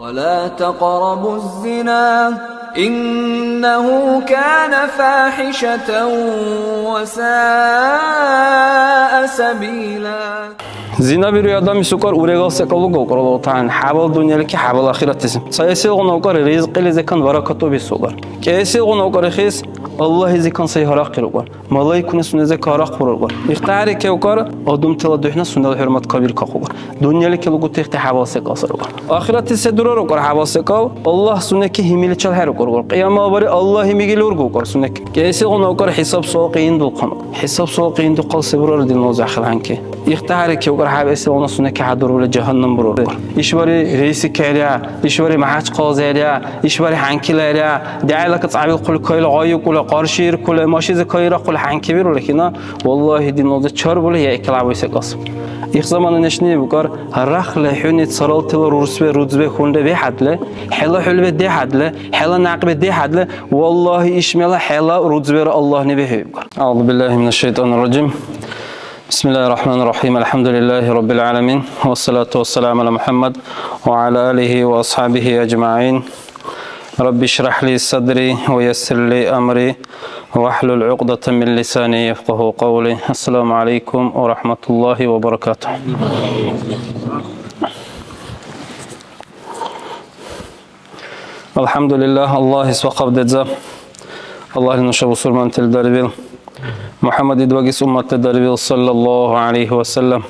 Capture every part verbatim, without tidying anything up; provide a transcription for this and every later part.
ولا تقربوا الزنا إنه كان فاحشة وساء سبيلا. Зина бируй адамис укӀар урегал секӀал луга укӀар Аллагьу ТагӀялан, хӀябал дунъяличи, хӀябал ахиратизи. Цаэсилгъуна укӀар ризкьилизекан баракат убис укӀар. КӀиэсилгъуна укӀар ихис Аллагьлизекан сай гьарахъир укӀар. Малайкуни сунезекан гьарахъбирар укӀар. ИхтахӀярли кевкӀар, адамтала духӀна сунела хӀурмат кабиркахъукӀар. Дунъяличи лугути ихти хӀябал секӀал сар укӀар. Ахирати се дурар укӀар хӀябал секӀал? Аллагь сунеки гьимиличил хӀерукӀар укӀар. Кьиямалбари Аллагь гьимигили ургу укӀар сунеки. КӀиэсилгъуна укӀар хӀисаб-суал къияндулхъан. ХӀисаб-суал къияндухъал се бурар, динла узи, ахил хӀянки? ИхтахӀярли кевкӀар, хӀябэсилгъуна сунеки хӀядурбули жагьаннам бурар укӀар. Ишбари рейси кайря, ишбари МяхӀячкъалазиря, ишбари хӀянкилайря, дягӀила кацӀабил хъулкайла гъайукӀули, къаршииркули, машизи кайрахъули хӀянки бирули хина, валлагьи, динла узи, чарбули я икилгӀябуй секӀал саб. Их замана нешни букӀар, рахли хӀуни царалтила рурсбе, рудзбе хьунри бихӀядли, хӀела хӀулби дихӀядли, хӀела някъби дихӀядли, валлагьи, ишмела хӀела рудзбира Аллагьни бихӀи ибкӀар. أعوذ بالله من الشيطان الرجيم. بسم الله الرحمن الرحيم. الحمد لله رب العالمين. والصلاة والسلام على محمد وعلى آله وأصحابه أجمعين. رب اشرح لي صدري ويسر لي أمري واحلل عقدة من لساني يفقه قولي. السلام عليكم ورحمة الله وبركاته. АлхӀямдулиллагь, Аллагьис вахъхӀав дедза. Аллагьли нуша бусурмантили дарвил. МухӀяммад идбагис умматли дарвил, саллаллагьу гӀялайгьи ва саллям.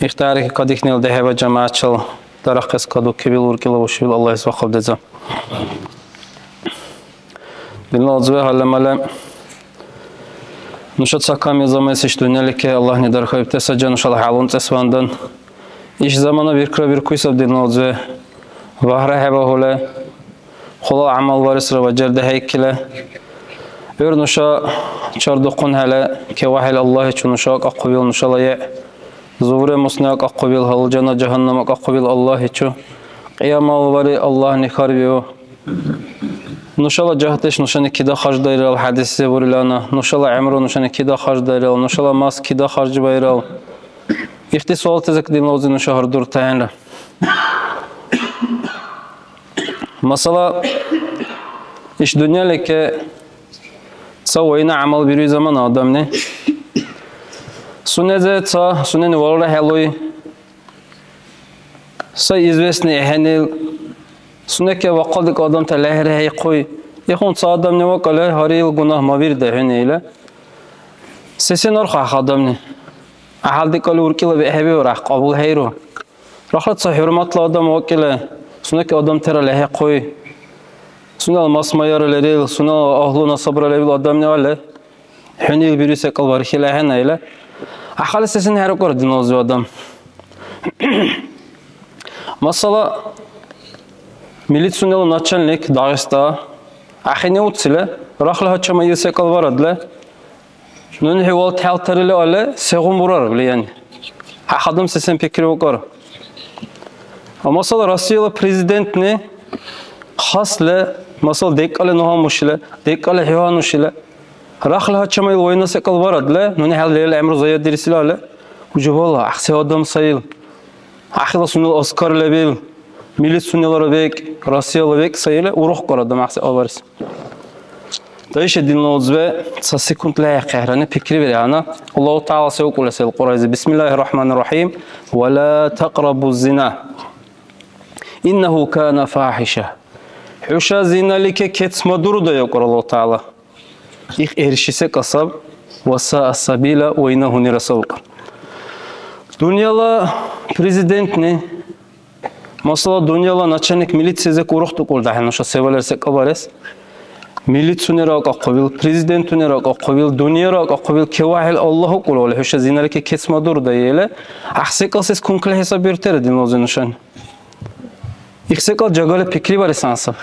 ИхтиярхӀи кадихьнила дехӀеба жамигӀятчил дарахъес кадукибил, уркӀила ушибил Аллагьис вахъхӀав дедза. Динла узби, гьалли-малли, нуша ца камил заманас иш дунъяличи Аллагьни дархаибти саджа нушала хӀялумцӀес вандан. Иш замана биркра биркуй саб, динла узби. Вагьра хӀебагьули, хъула гӀямал баресра ва жер дехӀейкили. ГӀур нуша чардухъунхӀели, кевяхӀил Аллагьичу нуша акӀахъубил нушала гӀе. Зубре-мусне акӀахъубил, гьалжана-жагьаннам акӀахъубил Аллагьичу. Кьиямалвари Аллагьни хьарбиу. Нушала жагьдеш нушани кида харждайрал хӀядисзе бурилана, нушала гӀямру нушани кида харждайрал, нушала мас кида харжбайрал. Ихти суалтазик, динла узи, нуша гьардуртахӀенра. Масала, иш дунъяличи ца вайна гӀямал бируй замана адамни. Сунезе ца, сунени валра хӀелуй. Сай известный ахӀенил, сунеке вахъал декӀар адамта лехӀрихӀейхъуй. Ихъун ца адамни вакӀале, гьари ил гунагь мабирда хӀуни ила. Сесен арху гӀяхӀ адамни? ГӀяхӀял декӀали уркӀила бехӀебиур, гӀяхӀ кьабулхӀейру. Рахла ца хӀурматла адам вакӀиле, сунеке адамтира лехӀихъуй. Сунела мас-майяра лерил, сунела агьлу-насабра лебил адамни але. ХӀуни ил бируси секӀал бархьили ахӀен, ила. Ахъали сесен хӀерукӀар, динла узби, адам? Масала, милиционерла начальник Дагъиста ахӀенни уцили, рахла гьачамал ил секӀал барадли, нуни хӀу валт хӀялтарили али, сегъун бурар влияние? ГӀяхӀ адам сесен пикриукӀар? А масала, Россияла президентни хасли, масала, декӀали ну гьамушили, декӀали хӀу гьанушили, рахли гьачамал ил вайна секӀал барадли, нуни хӀела лерил гӀямру заяддирисили али, хӀу жубала гӀяхӀси адам сай ил. ГӀяхӀила сунела аскар лебил, милиц сунелара бекӀ, Россияла бекӀ сай или, урухкӀар адам гӀяхӀси кьабарес. Дайша, динла узби, ца секунд лехӀяхъехӀрани, пикривирехӀена. Аллагьу ТагӀяла се укӀули сай ил Кьуръайзи? Бисмиллягьир рахӀманир рахӀим. Ва ла такьрабу зина. Иннагьу кана фахӀиша. ХӀуша зиналике кецмадурда, викӀар Аллагьу ТагӀяла. Их гӀерши секӀал саб, ва саа сабила, вайна гьунира саб, викӀар. Дунъяла президентни, масала, дунъяла начальник милициязек урухдукӀулра, нуша се валер секӀал барес. Милиционерра акӀахъубил, президентунира акӀахъубил, дунъяра акӀахъубил, кевяхӀил Аллагь укӀули, хӀуша зиналике кецмадурда или, гӀяхӀ секӀал сес кункли хӀисаббирутира, динла узи, нушани? Их секӀал жагали пикриварес гӀяна саб.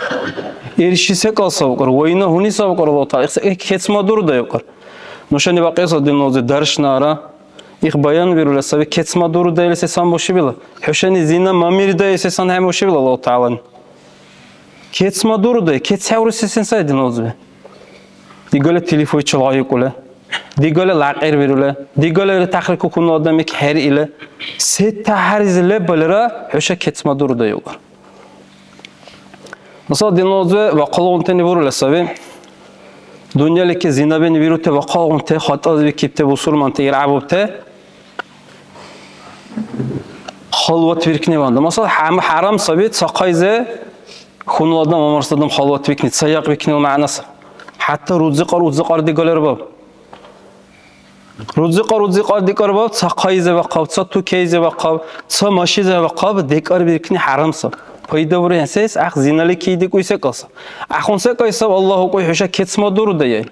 Ил ши секӀал саб, викӀар, вайна гьуни саб, викӀар Аллагьу ТагӀяла. Их се-, их кецмадурда, викӀар. Нушани бакьес, динла узи, даршнара. Их баянбирули саби, кецмадурда или сесан бушибила. ХӀушани зина мамирда или сесан хӀебушибила Аллагьу ТагӀялани. Кецмадурда, кецхӀевруси сен сай, динла узби? Дигали телефойчил гъайикӀули, дигали лякьирбирули, дигали ретахъри кукунала адамик хӀеръили, се тяхӀяризи лебалра хӀуша кецмадурда, викӀар. Мисал, динлази бахъалгъунтани бурули саби. Дунъяличи зинабани бирути бахъалгъунти, хатӀазибикибти, бусурманти, иргӀябубти халватбиркниван. Масала, хӀям-, хӀярам саби ца хъайзи хьунул адам ва марс адам халватбикни, ца якьбикнила мягӀна саби. ХӀятта рузикьар-, узикьар дигалар баб. Рузикьар-, узикьар декӀарбаб, ца хъайзи бахъаб, ца тукейзи бахъаб, ца машизи бахъаб, декӀарбиркни хӀярам саб. Пайда бурен сес, гӀяхӀ зинали кей дикӀуй секӀал саб. ГӀяхӀун секӀай саб, Аллагь укӀуй хӀуша кецмадурудая.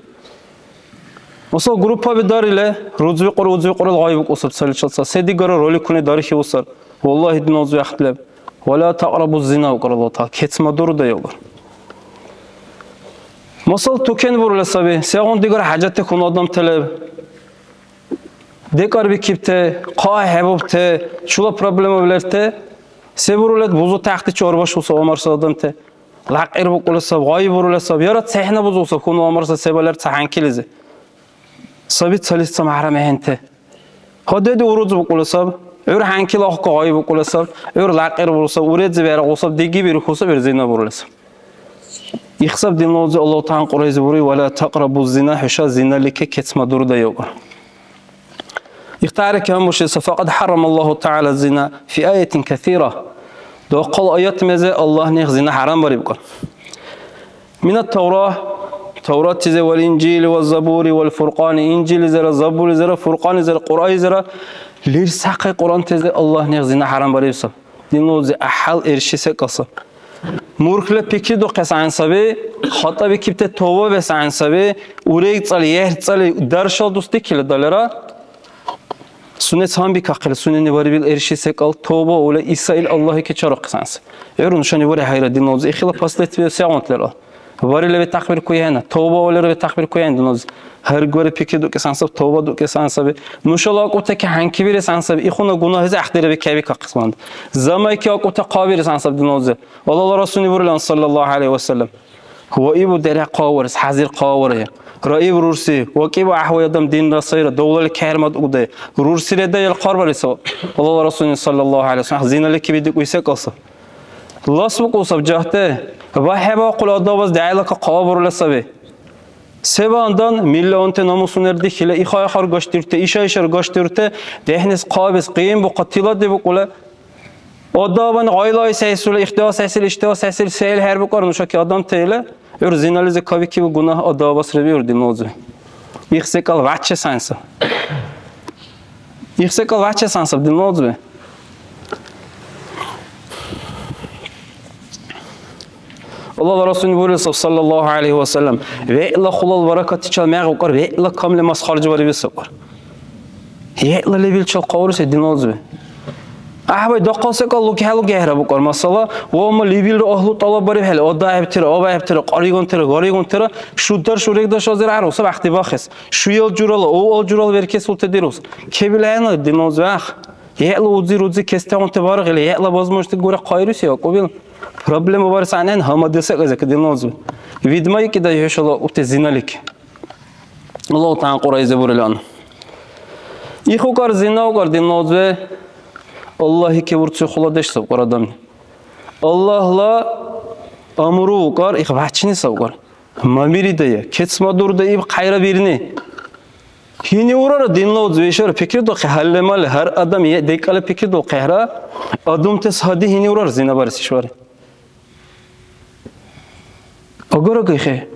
Мисал, группаби дарили, рузбикьур-, узбикьурал гъайбикӀусаб цаличил ца. Се-дигара роликуни дарихиусар. Валлагьи, диназив ахъ леб. «Ва ла такьрабу зина», укӀар Аллагь ТагӀала. Кецмадурудая, укӀар. Мисал, тукен бурули саби. Сегъуна-дигара хӀяжатти хьунул адамти леб. ДекӀарбикибти, хъа хӀебубти, чула проблемаби лерти. Се бурули, бузути гӀяхӀти чарбашуса ва марсала адамти. ЛякьирбукӀули саб, гъайбурули саб, яра цехӀна бузуса хьунул ва марса се балер ца хӀянкилизи. Саби цалис ца мяхӀрам ахӀенти. Гьадеди уруз букӀули саб, гӀур хӀянкила ахъка гъайбукӀули саб, гӀур лякьирбуру саб, урези бергъу саб, диги бирху саб, гӀур зина бурули саб. Ихсаб динлази Аллагь ТагӀала Кьурайзи бури: «Ва ла такьрабу зина», хӀуша зиналики кецмадурудая, укӀар. Ихтарик гьанбушеса, «Факьад хӀяррама Аллагьу ТагӀяла зина фи аятин касира». Дахъал аят мезе Аллагьни зина хӀярамбариб, укӀар. Мина Тавра, Тавратизе, вал Инжили, ва Забури, вал Фуркьани, Инжилизира, Забуризира, Фуркьанизира, Кьуръайзира, лерсахъи Кьуръантезе Аллагьни зина хӀярамбариб саб. Динлази гӀяхӀял эрши секӀал саб. Мурхьли пикридухъес гӀян саби, хатӀабикибти тавба бес гӀян саби, урегцӀали, ерхӀцӀали даршал дус дикили далира, сунес гьанбикахъили, сунени барибил эрши секӀал тавба ули, иса ил Аллагьике чарухъес гӀян саби. ГӀур нушани вари хӀяйра, динлази, ихила последствия сегъунтлира. Варила ветахъбиркуяна, тавба улира ветахъбиркуяна, динлази. Гьаргвари пикридукӀес гӀян саби, тавба дукӀес гӀян саби. Нушала акӀубтаки хӀянкибирес гӀян саби. Ихуна гунагьизи гӀяхӀдира бикайбикахъес манда. Замайки акӀубта хъабирес гӀян саби, динлази. Аллагьла Расулни бурилан, саллаллаху гӀалайхи ва саллям. Ваибу дерхӀе хъаварес, хӀязир хъаварая. Раиб рурси, вакӀиб гӀяхӀвай адам динра сайра, давлали кхӀермад угдай. Рурси реда ил хъарбарес, Аллагьла Расулни, саллаллаху гӀалайхи ва саллям, зинали кибидикӀуй секӀал саб. Лас букӀу саб жагьти, ва хӀебаахъули адабас дягӀилака хъабарули саби. Се бандан миллионти намусунер дихили, иха-ихар гашдирти, иша-ишар гашдирти, дехӀнис хъабис, къиянбухъа тиладибукӀули, Адамани гъайлай сесули, ихтиас хӀясил, иштиас хӀясил, сел хӀербукӀар нушаки адамти или, гӀур зинализи кабикиб гунагь адабас риби, гӀур динлази. Их секӀал вяччес гӀян саб. Их секӀал вяччес гӀян саб, динлази. Аллагьла Расулни бурили саб, саллаллаху гӀалайхи ва саллям, вегӀла хулал баракатичил мягӀ укӀар, вегӀла камли мас харжбарибси саб укӀар. ВегӀла лебилчил хъавруси, динлази. ГӀяхӀбай дахъал секӀал луги хӀялуги хӀерабукӀар. Масала, валма лебилра агьлу тӀалаббарибхӀели, адахӀебтира, абаибтира, кьаригунтира, гаригунтира, шударш, урегдарш азир гӀярусаб гӀяхӀти бахес. Шуял журала, авал журала веркесулти дирус. КебилхӀейна, динлази, вегӀ. ВегӀла узи-рузи кестегъунти баргъили, вегӀла возможности гура хайруси акӀубил. Проблема барес гӀягӀнен гьамадеса кьяйзака, динлази. Видмайкида хӀушала ути зиналики. Аллагьу ТагӀяла Кьуръайзи бурилан. Их укӀар зина укӀар, динлази. Аллагьике урци хуладеш саб укӀар адамни. Аллагьла амру укӀар, их бяхӀчини саб укӀар. Мамиридая, кецмадурда иб хъайрабирни. Гьини урара, динлази, ишар пикридухъи, гьалли-малли, гьар адам е-, декӀала пикридулхъехӀра, адамтас гьади гьини урара зина барес ишбархӀи. Агара гайхъи.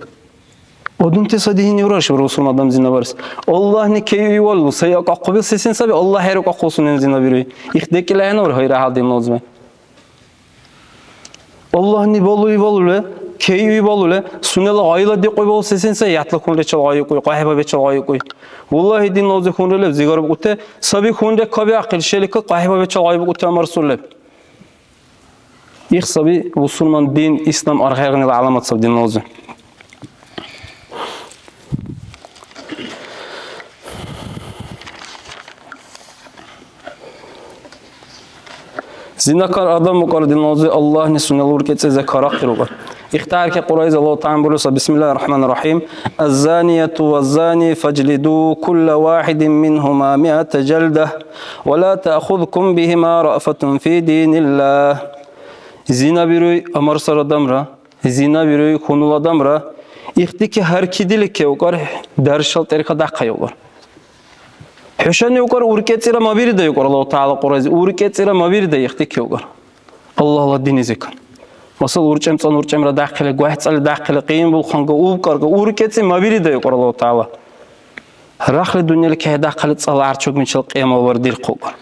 Адамтас гьади гьини урара ишбархӀи бусурман адам зина барес. Аллагьни кайуй валу, сай акӀахъубил сесен саби, Аллагь хӀерукӀахъу сунен зина бируй. Их декӀила гьанна ура, гьайра гьал, динлази. Аллагьни балуй балули, кейуй балули, сунела гъайла дикьуй балуси сен сай, ятла хунричил гъайикӀуй, къяхӀбабичил гъайикӀуй. Валлагьи, динлази хунри леб, зигарбикӀути саби, хунри кабиахъили, шелика къяхӀбабичил гъайбикӀути амарсур леб. Их саби бусурман дин, ислам аргъ-гӀергънила гӀяламат саб, динлази. Зинакар адам укӀар, динлази, Аллагьни сунела уркӀецӀизе карахъирукӀар. Ихтиярки Кьуръайзи Аллагьу ТагӀяла буруса: «Бисмиллахир Рахманир Рахим. Аззанияти ваззани фажлиду кулла вахидин мингьума миата жалда, ва ла таъхузкум бигьима раъфатун фи диниллагь». Зина бируй амарсар адамра, зина бируй хьунул адамра, ихтики гьар кидили кевкӀар, даршал тӀерхьа дахъа югар. ХӀушани укӀар уркӀецӀира мабирида юкӀар Аллагьу ТагӀяла Кьурайзи, уркӀецӀира мабирида ихтики югар. Аллагьла динизикан. Масал, урчӀемцӀан урчӀемра дахъили, гвахӀцӀали дахъили, къиянбулхъанга, убкӀарга, уркӀецӀи мабирида юкӀар Аллагьу ТагӀяла. Рахли дунъяли кехӀедахъали цӀала гӀярчугмичил кьиямал вардирхъукӀар.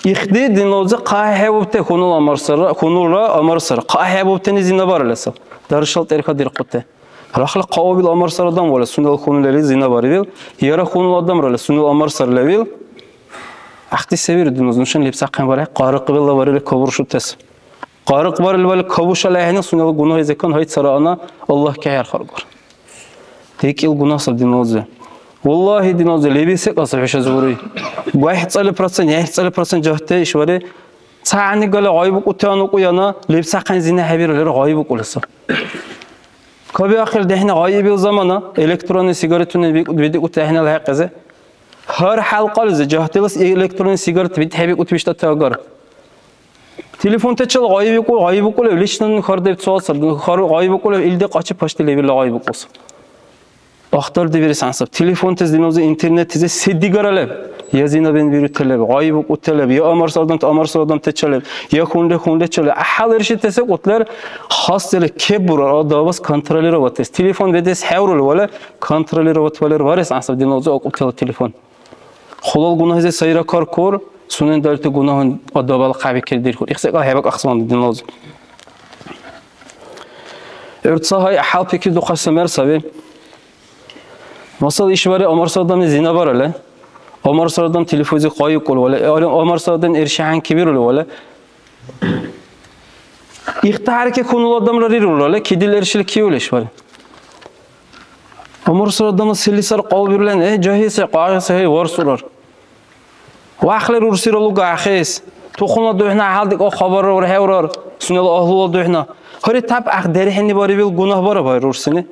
Ихди динлузи хъахӀебубти хьунул амарсара, хьунулра амарсара. ХъахӀебубтани зина баралеса. Даршал тӀерхьа дирхъути. Рахли хъаубил амарсар адам вала сунела хьунул лерил зина барибил, яра хьунул адамра ле сунела амарсар левил. Ахти се виру динлузи нушани лебсахъен бархӀи, къаркъбелла барили кабуршутес. Къаркъ барили вали кабушала ахӀенил сунела гунагьи закон гьай цараана Аллагь кахӀерхаргур. ДекӀил гунагь саб динлузи. Валлагьи, динлузи, леби секӀал саб хӀуша зугъури. ГвахӀцӀали процент, яхӀцӀали процент жагьти ишбари цаъни гала гъайбукӀути анукӀу яна, лебсахъен зина хӀебирулира гъайбукӀули саб. Кабиахъили дехӀни гъайибил замана, электронный сигаретуни бикӀу-, бедикӀути ахӀенала хӀекьлизи. Гьар хӀялкьализи жагьтилис электронный сигарет бетхӀебикӀути биштӀати агара. Телефонтачил гъайбикӀу-, гъайбикӀулев, лично нуни хардеб суал сар, хар-, гъайбикӀулев илди къачи пашти лебилра гъайбикӀус. Ахтардибирес гӀясаб. Телефонтес динлузи, интернеттезе се-дигара леб? Я зина бен бирутелеб, гъайбикӀутелеб, я амарс адамти, амарсар адамтачалеб, я хунри хунричалеб. ГӀяхӀял ирши тесек утӀлер, хасдели кеббурар, адабас контролировать тес. Телефон бедес хӀеврули вале, контролировать валер варес гӀясаб динлузи акӀубтала телефон. Хулал гунагьизи сайра каркур, сунен далти гунагьун адабал кабикили дирхур. Их секӀал хӀебакӀахъес ванди динлузи. ГӀур ца гьай гӀяхӀял пикридухъес мер саби. Масала, ишбархӀи амарсар адамли зина барале, амарсар адам телефонзи къайикӀули вале, амарсар адам ирши хӀянки бирули вале, ихтахӀярки хьунул адамра рирулрале, кидил иршили киули ишбархӀи. Амарсар адамла селисар кьалбирулен, э, жагьи се, къагъи се, хӀей, варсурар. Вахлер рурсира луга ахӀес. Тухумла духӀна гьалдикӀа хабарра урхӀеврар, сунела агьлула духӀна. Гьари тап ахъ дерхӀени барибил гунагь бараб гьай рурсини.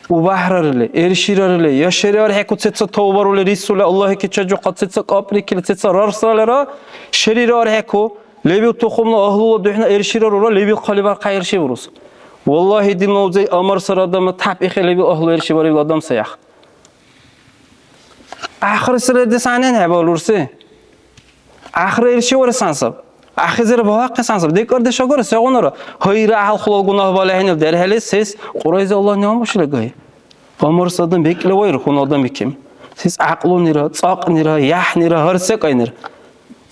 УбяхӀрарили, ирширарили, я шери архӀеку цеца тавбарули рисули, Аллагьки чежухъа цеца кьапӀрикили, цеца рарсралира, шерира архӀеку, лебил тухумла агьлула духӀна иршира рура, лебил хъалибарг хъа ирши бурус. Валлагьи, динла узай, амарсар адамла тап ихъи лебил агьлу ирши барибил адам сай ахъ. Ахирсира дисанен хӀебалурси. Ахира ирши варес гьансаб. Ахизира багьахъес гьансаб. ДекӀардеш агара сегъунара. Гьайра гӀяхӀял хулал гунагь балахӀенил дерхӀели сес Кьурайзи Аллагь нигӀмат башили гай. Амарс адам бекӀли вайра, хьунул адам бикиб. Сес гӀякьлунира, цӀакьнира, яхӀнира, гьар секӀайнира.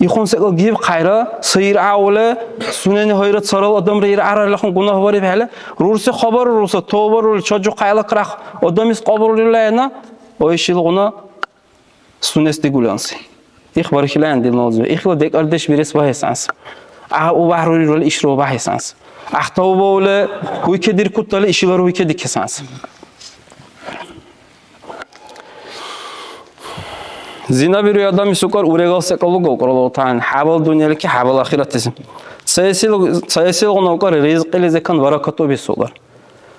Ихъун секӀал гиб хъайра, ца иргӀявли, сунени гьайра царал адамра иргӀярарилхъун гунагь барибхӀели, рурси хабар руса, тавбарули, чачухъяла крах, адамис кьабулрилайна, ой шилгъуна сунес дигуланси. Их бархилайна динлалзули. Ихла декӀардеш бирес багьес анс. Агь, у багьрурирули ишру багьес анс. Агь, тавбаули, гьуйкедиркутали ишилар гьуйкедикес анс. Зина бируй адамис укӀар урегал секӀал луга, укӀар Аллагьу ТагӀялан, хӀябал дунъяличи, хӀябал ахиратлизи. Цаэсил, цаэсилгъуна укӀар ризкьилизикан баракат убис укӀар.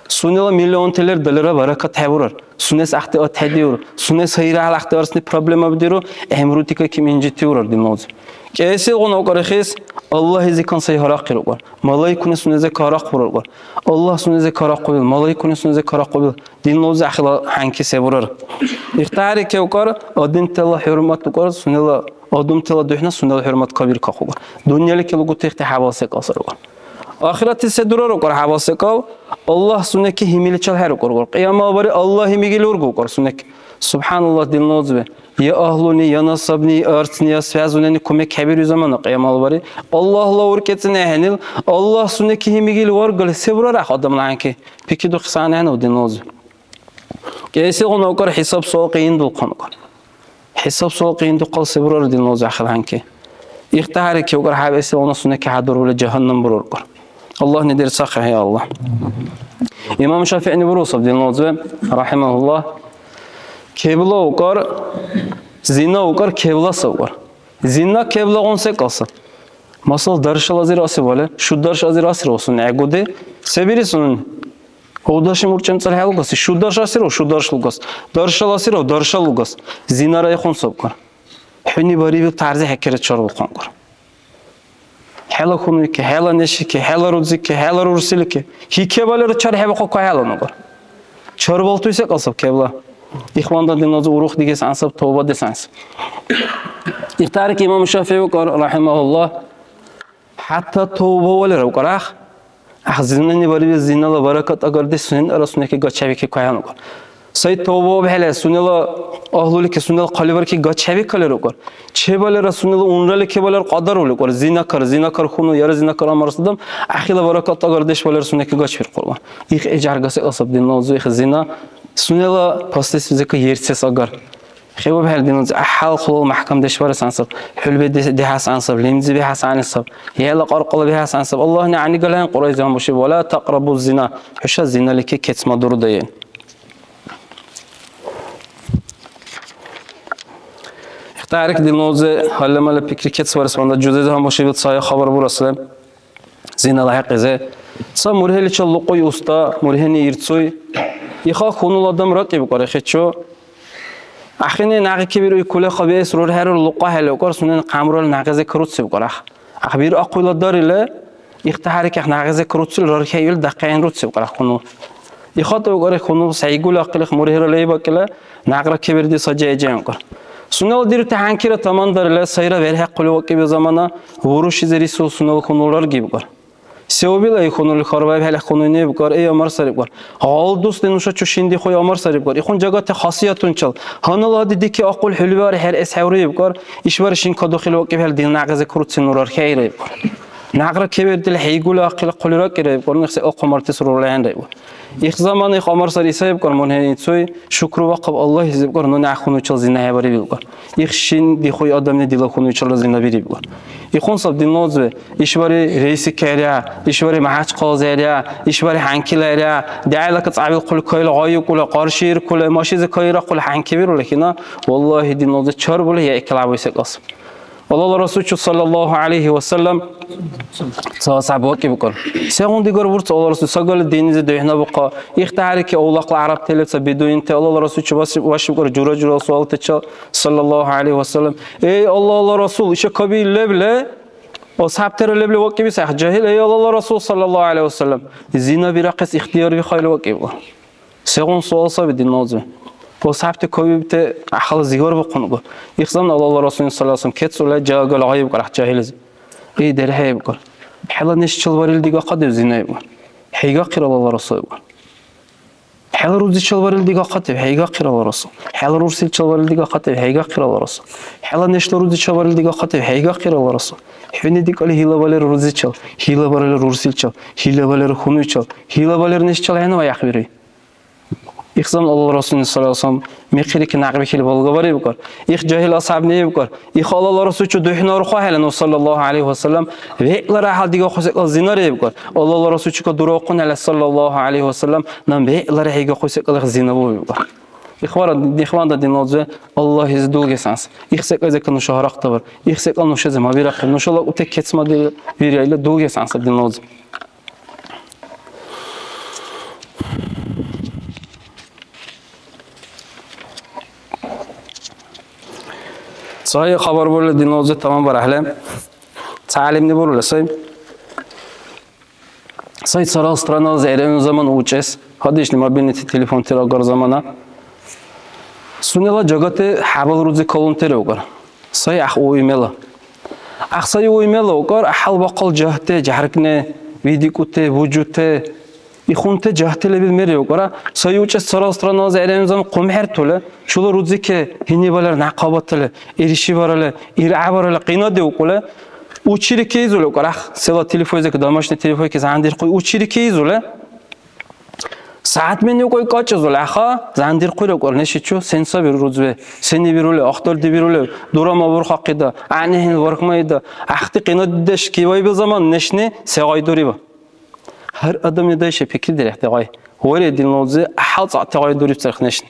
Сунела миллионти лер далира баракат хӀебурар. Сунес ахтиат хӀедиур. Сунес гьайра гьалахтиарсни проблемаби диру, гӀямру дикайкиб инжитиурар динлалзи. КӀиэсилгъуна укӀар ихис Аллагьлизикан сай гьарахъир укӀар. Малайкуни сунезика гьарахъбурар укӀар. Аллагь сунезика гьарахъубил, малайкуни сунезика гьарахъубил. Динлузи ахила хӀянки се бурар? ИхтиярикевкӀар, адамтала хӀурмат укӀар, сунела, адамтала духӀна сунела хӀурмат кабиркахъукӀар. Дунъяличи лугутихти хӀябал секӀал сарвар. Ахирати се дурар укӀар хӀябал секӀал? Аллагь сунеки гьимиличил хӀерукӀар укӀар. Кьиямал бари Аллагь гьимигили ургу укӀар сунеки. СубхӀаналлагь, динлузи. Я агьлуни, я насабни, я арцни, я связунани кумек хӀебируй замана кьиямал бари. Аллагьла уркӀецӀи нехӀенил, Аллагь сунеки гьимигили варгали, се бурар ахъ адамла хӀянки? Пикридухъес гӀягӀниану, динлузи. КӀиэсилгъуна укӀар хӀисаб-суал къияндулхъан укӀар. ХӀисаб-суал къияндухъал се бурар, динлузи, ахил хӀянки? ИхтиярикевкӀар хӀябэсилгъуна сунеки хӀядурбули жагьаннам бурар укӀар. Аллагьни дерцахъехӀе, я Аллагь. Имам ШафигӀни бурусаб, динлузи, рахӀимагьуллагь, кебла укӀар, зина укӀар, кебла савкӀар. Зина кеблагъун секӀал саб. Масала, даршал азир асивали, шударш азир асирвасуни гӀегуди, се бири сунени? Удашим урчӀемцӀали хӀелугаси, шударш асиру, шударш лугас. Даршал асиру, даршал лугас. Зинара ихъун сабкар. ХӀуни барибил тарзи хӀеккерет чарулхъанкар. ХӀела хьунуйки, хӀела нешики, хӀела рузики, хӀела рурсилики. Хикебалира чархӀебухъу кахӀела нугар. Чарбалтуй секӀал саб кебла. Ихвандан диназу урух дигес ансаб, тавба дес ансаб. Ихтарик имам ШафигӀи укӀар, рахӀимагьуллагь, хӀятта тавба валира укӀар, ах, ах, зинани барибил зинала баракат агардеш сунен ара сунеки гачаби ки кайгьан укӀар. Сай тавба вабхӀели, сунела агьлулики, сунела хъалибарки гачаби калира укӀар. Чебалира сунела унрали кебалар кьадарули укӀар. Зинакар, зинакар хьуну, яра зинакар амарс адам, ахила баракат агардеш валира сунеки гачбиркьур укӀар. Их гӀе жярга секӀал саб динна узу, их зина сунела последствизека ерцес агар. ХӀебубхӀели динунзи гӀяхӀял хъулал мяхӀкамдеш барес ансаб, хӀулби де-, дихьес ансаб, лимзи бихьес гӀягӀнисаб, яла къаркъала бихьес ансаб. Аллагьни гӀягӀнигала хӀянкьурайзи гьанбушиб, «Вала такьрабу зина», хӀуша зиналики кецмадурудая. Ихтарик динунзи гьалли-малли пикри кецбарес ванда жузизи гьанбушибил ца хабар бурас леб. Зинала хӀекьлизи. Ца мургьеличил лукьуй уста, мургьени ирцуй. Иха хьунул адам ракӀиб укӀар ихичу. Ахини нягӀи кибируй кулеха биэс рурхӀерур лукьахӀели укӀар сунени хъямрул нягӀизи каруциб укӀар ах. Ахбир ахъуйла дарили, ихтахӀярикахъ нягӀизи каруцил рархӀейули дахъхӀейн руциб укӀар ах хьунул. ИхатӀа укӀар хьунул сайгули ахъили мургьира лейбакӀила, Някъра кебирди саджа-гӀеджа гӀянкъар. Сунела дирути хӀянкира тамандарили, сайра верхӀехъули вакӀиби замана, бурушизи рисул сунела хьунул раргибкӀар. Се убила ил хьунул хьарбаибхӀели хьунуйни бикӀар, эй, амар сарибкӀар. Гъал дусни нуша чушин дихуй амар сарибкӀар. Ихъун жагати хасиятунчал, гьаннала гьади дики ахъул хӀулбари хӀеръес хӀевриибкӀар, ишбари шин кадухили вакӀибхӀели дила някъизи куруци нурар хӀейраибкӀар. Някъра кебирдили хӀейгули ахъили хъулира кӀираибкӀар, нехси ахъумартис рурла гьанраибкӀар. Их замана их ГӀумар сари исаибкӀар, мун хӀеницуй, шукру бахъаб АллагьлизибкӀар, нуни гӀяхӀхьунуйчил зина хӀебарибилкӀар. Их шин дихуй адамли дила хьунуйчилра зина бирибкӀар. Ихъун саб динлазви, ишбари рейси кайря, ишбари МяхӀячкъалазиря, ишбари хӀянкилайря, дягӀила кацӀабил хъули кайла гъайикӀули, къаршииркули, машизи кайрахъули хӀянкибирули хина, валлагьи, динлазви чарбули я икилгӀябуй секӀал саб. Аллагьла Расулчи, саллаллаху гӀялайхи ва саллям, ца асхӀяб вакӀибкӀар. Сегъуна-дигара бурца Аллагьла Расул сагали диннизи духӀнабухъа? ИхтахӀярики авлахъла гӀярабтала ца бедуинти Аллагьла Расулчи васи-, вашибкӀар жура-журала суалтачил, саллаллаху гӀялайхи ва саллям. Эй, Аллагьла Расул, иша кабиил лебли, асхӀябтира лебли вакӀибси ахӀ жагьил, эй, Аллагьла Расул, саллаллаху гӀялайхи ва саллям, зина бирахъес ихтияр бихайли вакӀибкӀар. Сегъуна суал саби динназиб? АсхӀябти кабиибти гӀяхӀяла зигар бухъунгу. Ихзан Аллагьла Расулни саллаллаху алейхи ва саллям кецӀули жагала гъайибкӀар гьатӀ жагьилизи. Эй, дерхӀе, ибкӀар. ХӀела неш чалбарили дигахъадив зина, ибкӀар. ХӀейгахъира Аллагьла Расул, ибкӀар. ХӀела рузи чалбарили дигахъадив, хӀейгахъира Аллагьла Расул. ХӀела рурсил чалбарили дигахъадив, хӀейгахъира Аллагьла Расул. ХӀела нешла рузи чалбарили дигахъадив, хӀейгахъира Аллагьла Расул. ХӀуни дикӀали хӀилабалер рузичал, хӀилабалер рурсилчал, хӀилабалер хьунуйчал, хӀилабалер нешчал хӀянаваахъбируй. Ихзан Аллагьла Расулни саллаллаху алейхи ва саллям михъирики някъбихьили балгабарибкӀар. Их жагьил асхӀябни ибкӀар. Их Аллагьла Расулчи духӀнарухъахӀелла ну, саллаллаху алейхи ва саллям, вегӀлара гьалдигахъу секӀал зина риибкӀар. Аллагьла Расулчика дурахъунхӀелла, саллаллаху алейхи ва саллям, наб вегӀлара хӀейгахъу секӀал их зина буибкӀар. Ихвара, ихванда динлазиб, Аллагьизи дулгесанс. Их секӀайзека нуша гьарахъдабар. Их секӀал нушази мабирахъиб. Нушала утек кецмадирайла дулгесанс динлазиб. Ца хабар бурили динлази таман барахӀели, ца гӀялимли бурули сай. Сай царал страналази гӀеревну замана учӀес, гьадишли мобильный телефонтира агар замана. Сунела жагати хӀябал рузи калунтири укӀар. Сай гӀяхӀ у имела. Ахъсай у имела укӀар, гӀяхӀял бахъал жагьти, жагьрикӀни, видикӀути, бужути, ихунти жагьти лебил мери укӀара, сай учӀес царал страналази гӀерензан хъумхӀертули, чула рузики гьинибалар някъбатали, иршибарали, иргӀябарали къинадиукӀули, учили кейзули укӀар, ахъ, села телефойзик, домашний телефойки зяндирхъуй, учили кейзули, СягӀятмени укӀуй кьакьазур леха, зяндирхъули укӀар нешичу, сен саби рузби, сени бирули, ахтарди бирули, дурама бурхахъида, гӀягӀнихӀен вархмаида, гӀяхӀти къинаддеш кивайбил заман нешни се гъай дуриба? Гьар адамли дайша пикридирехӀе гъай. Варе, динлази гӀяхӀял цӀакьти гъай дуриб царх нешни.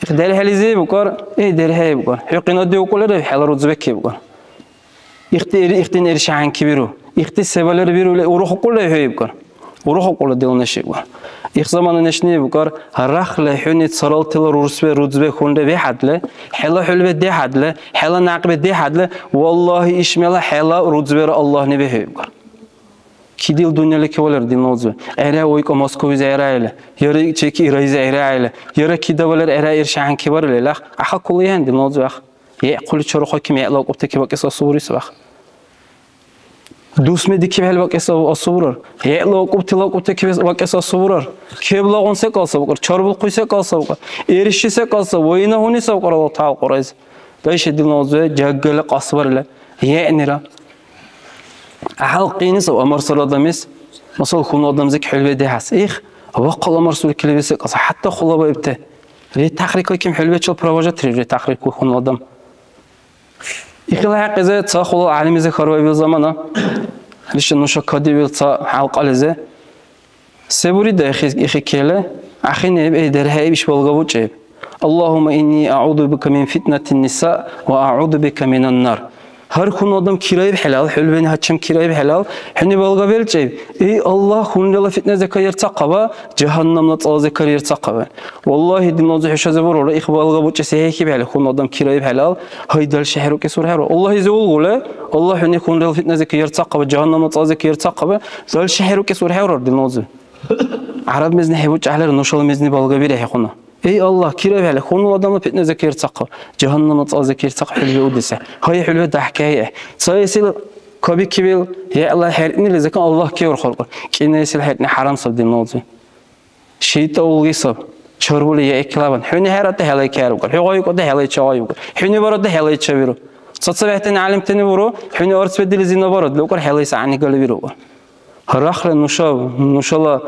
Их дерхӀелизи букӀар, эй, дерхӀе букӀар. ХӀу къинадди укӀулира, хӀела рузбеки букӀар. Ихти, ихтин ирши хӀянки биру. Ихти се балер бирули урухукӀули хӀу ибкӀар. УрухукӀули дила неш ибкӀар. Их замана нешни букӀар, рахли хӀуни царалтила рурсбе, рудзбе хьунри бихӀядли, хӀела хӀулби дихӀядли, хӀела някъби дихӀядли, валлагьи, ишмела хӀела рудзбера Аллагьни бихӀи букӀар. Кидил дунъялики валер, динна узби. ГӀера ойкӀа Москваизи гӀерхӀели, яра чеки Ирайзи гӀерхӀели, яра кида валер гӀера ирши хӀянки барили, лях, ахъа кулаен, динна узби, ах. ГӀе, хъули чарухъаки, мегӀла акӀубтаки бакӀес асубури сабах. Дусми дикибхӀели бакӀес асубурар. ГӀела акӀубтила акӀубтаки вакӀес асубурар. Кеблагъун секӀал сабукьар, чарбулхъуй секӀал сабукьар, ирши секӀал саб, вайна гьуни сабукьар Аллагь ТагӀяла Кьуръайзи. Дайши, динна узби, жаггали кьасбарили, гӀегӀнира. ГӀяхӀял къини саб, амарсар адамис, масала, хьунул адамзик хӀулби дихӀяс. Их, вахъал амарсуркили виса кьаса, хӀятта хулабаибти. Ретахърикла ким хӀулбечил провожать риру, ретахърикла хьунул адам. Ихила хӀякьизи ца хулал гӀялимизи хьарбаибил замана, лиша нуша кадиибил ца хӀялкьализи. Се бурида ихи, ихи кели? Ахини иб, эй, дерхӀе иб, иш балга бучӀи иб. Аллагьумма инни аъузу бика мин фитнатин ниса ва аъузу бика минан нар. Гьар хьунул адам кираиб хӀелал, хӀулбани гьачам кираиб хӀелал, хӀуни балга белчӀи иб. Эй, Аллагь, хьунрала фитназика ерцахъаба, жагьаннамла цӀалазика ерцахъаба. Валлагьи, динна узби, хӀушази бурулра, их балга бучӀи се хӀейхьибхӀели, хьунул адам кираиб хӀелал, гьай, дальше хӀерукӀес урхӀеру. Аллагьизи улгули, Аллагь хӀуни хьунрала фитназика ерцахъаба, жагьаннамла цӀалазика ерцахъаба, дальше хӀерукӀес урхӀеврар, динна узби. ГӀяраб мезни хӀебучӀахӀелира нушала мезни балгабирехӀе хьуна. Эй Аллагь, кирабхӀели, хьунул адамла фитназика ерцахъа, жагьаннамла цӀалазика ерцахъа хӀулби удеса. Гьай, хӀулби дяхӀкайхӀе. Цаэсил кабикибил, гӀела хӀерънили закон Аллагь кеврхаркур. КӀинайсил хӀеръни хӀярам саб, динна узби. ШайтӀа улги саб. Чарбули я экилабан. ХӀуни хӀеръата хӀелай кайрукур. ХӀу гъайукӀута хӀелай чагъайукур. ХӀуни барада хӀелай чавиру. ЦацабехӀтани гӀялимтани буру, хӀуни арц бедили зина барад, лукӀар хӀелайс гӀягӀнигали вирукур. Рахли нушаб, нушала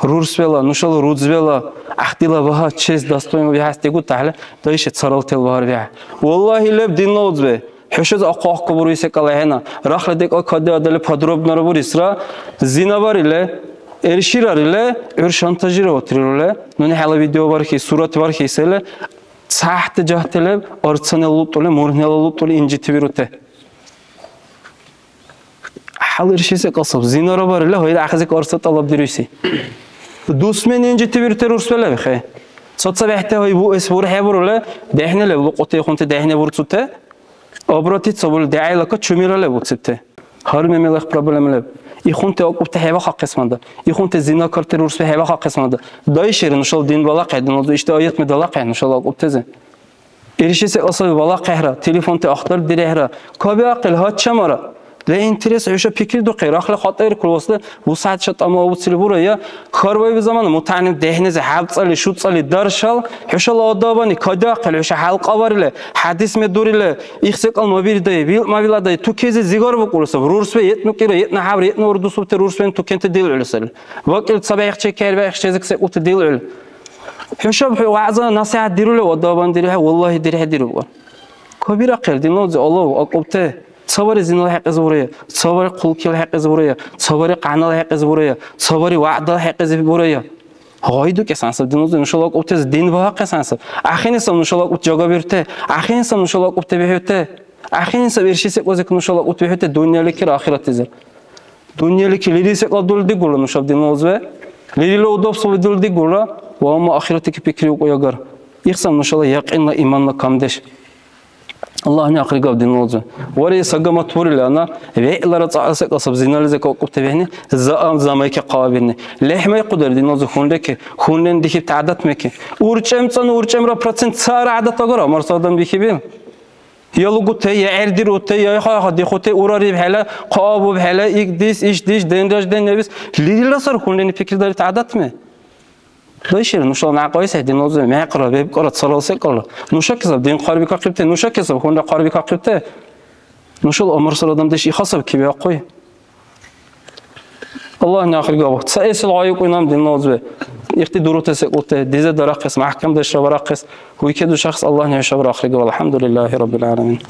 рурсбела, нушала рудзбела гӀяхӀтила багьа, честь, достоинство бихӀяс дигутахӀели, дайши царалтел багьар бихӀя. Валлагьи, леб, динна узби, хӀушази ахъа-ахъа буруй секӀал ахӀена. Рахли декӀал кадиадали подробнора бурисра, зина барили, эрширарили, гӀур шантажировать рирули, нуни хӀела видео бархи, сурат бархи сели, цахӀти жагьти леб, арцанила лутӀули, мургьнила лутӀули инжитибирути. ХӀял ирши секӀал саб. Зинара барили, гьайра ахъес арца тӀалабдируси. Дусмени инжитибирути рурсбе лебхӀе. ЦацабехӀти гьай буэс бурхӀебурули, дехӀни леб, лукьутехъунти дехӀни бурцути. Обратиться були дягӀилака чумира леб уцибти. Гьар мемелайх проблема леб. Ихъунти акӀубти хӀебахъахъес мада. Ихъунти зинакарти рурсбе хӀебахъахъес мада. Дайшири нушала дин балахъехӀе, динла узби, ишди аятми далахъехӀе нушала акӀубтази. Ирши секӀал саби балахъехӀра, телефонти ахтардирехӀра, кабиахъил гьачамара. Для интерес хӀуша пикридухъи, рахли хатӀаиркур васла, бусягӀят ша тӀама авуцили бурая, хьарбаиби замана мутагӀялим дехӀнизи хӀябцӀали, шуцӀали даршал, хӀушала адабани кадиахъил, хӀуша хӀялкьаварили, хӀядисме дурили, их секӀал мабирдай, вилкьмавиладай, тукейзи зигарбукӀули саб, рурсбе етӀну кӀира, етӀна хӀябра, етӀна урдусубти рурсбени тукенти дилгӀули сари. ВакӀил ца бяхӀчи, кер бяхӀчизик секӀулти дилгӀули. ХӀушаб хӀу вягӀза насихӀят дирули ва дабан дирухӀе, валлагьи, дирхӀе диру. Кабирахъир, динла узби, алав, акӀубти. Цабари зинала хӀекьизи бурая, цабари хъулкила хӀекьизи бурая, цабари къянала хӀекьизи бурая, цабари вягӀдала хӀекьизи бурая. ГъайдукӀес гьансаб, динла узби, нушала акӀубтази дин багьахъес гьансаб. Ахини саб нушала акӀубти жагабирути, ахини саб нушала акӀубти бихӀути. Ахини саб ирши секӀулзик нушала акӀубти бихӀути дунъяликира ахиратлизир. Дунъялики лерил секӀал дулри дигулра нушаб, динла узби. Лерилра удобствоби дулри дигулра, ва амма ахиратики пикриукӀуй агар. Ихсам нушала якьинла иманла камдеш. Аллагьни ахъри гав, динла узби. Вари сагамат бурили ана, вегӀлара цӀакьла секӀал саб, зинализи кавкӀубти вегӀни, заам замайки хъабирни. ЛехӀмайхъудара, динла узби, хунрики, хунрен дихибти гӀядатмеки. УрчӀемцӀанну урчӀемра процент цара гӀядат агара, марса адам дихибил. Я лугутая, я гӀердирутая, я хахадихутая, урарибхӀела, хъабубхӀела, икӀдис, ишдис, день рождениебис, лерилра сар хунрени пикридарибти гӀядатми. Дайшира, нушала някъайс хӀединлузи мякьра, бебкӀара, цалал секӀалра. Нуша кисаб дин хъарбикахъибти, нуша кисаб хунра хъарбикахъибти. Нушала умурсар адамдеш ихасаб кибиахъуй. Аллагьни ахир габ. Цаэсил гъайукӀуй наб, динла узби. Ихти дурути секӀулти, дизе дарахъес, мяхӀкамдешра барахъес, уйкедушахъес Аллагьни хӀушабра ахир габ. АлхӀямдулиллахи Раббил гӀаламин.